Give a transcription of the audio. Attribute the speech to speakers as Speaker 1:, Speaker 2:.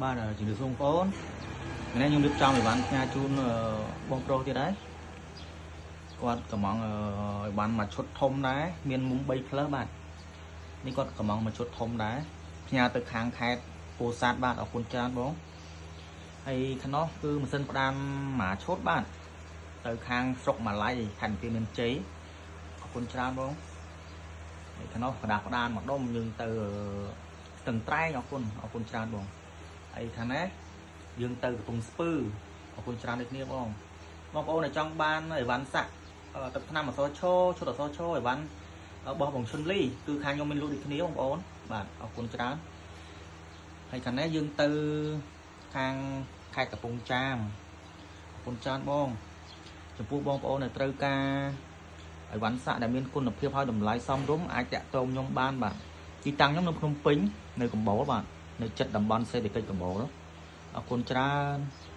Speaker 1: បាទជំរាបសួរបងប្អូនថ្ងៃនេះខ្ញុំរៀបចំអីវ៉ាន់ផ្ញើជូនបងប្រុសទៀតហើយគាត់កំងអីវ៉ាន់មួយឈុតធំដែរមានមុំ3ផ្លើសបាទនេះគាត់កំងមួយឈុតធំដែរផ្ញើទៅខាងខេត្តពោធិ៍សាត់បាទអរគុណច្រើនបងហើយខ្នោះគឺម៉ាស៊ីនផ្ដាំមួយឈុតបាទទៅខាងស្រុកម៉ាឡៃខណ្ឌទីមានជ័យអរគុណច្រើនបងហើយខ្នោះក្តារផ្ដានមួយដុំយើងទៅស្ទឹងត្រែងអរគុណអរគុណច្រើនបងហើយខាងនេះយើងទៅកំពង់ស្ពឺអរគុណច្រើនដូចគ្នាបងបងប្អូនដែលចង់បានអីវ៉ាន់សាក់ទឹកថ្នាំអសឈឈុតអសឈអីវ៉ាន់របស់បងឈុនលីគឺខាងខ្ញុំមានលក់ដូចគ្នាបងប្អូនបាទអរគុណច្រើនហើយខាងនេះយើងទៅខាងខេត្តកំពង់ចាមអរគុណច្រើនបងចំពោះបងប្អូនដែលត្រូវការអីវ៉ាន់សាក់ដែលមានគុណភាពហើយតម្លៃសមរម្យអាចតាក់ទងខ្ញុំបានបាទទីតាំងខ្ញុំនៅភ្នំពេញនៅកំបូលបាទនៅចិត្តតំបន់សេដ្ឋកិច្ចកំបូលអរគុណច្រើន។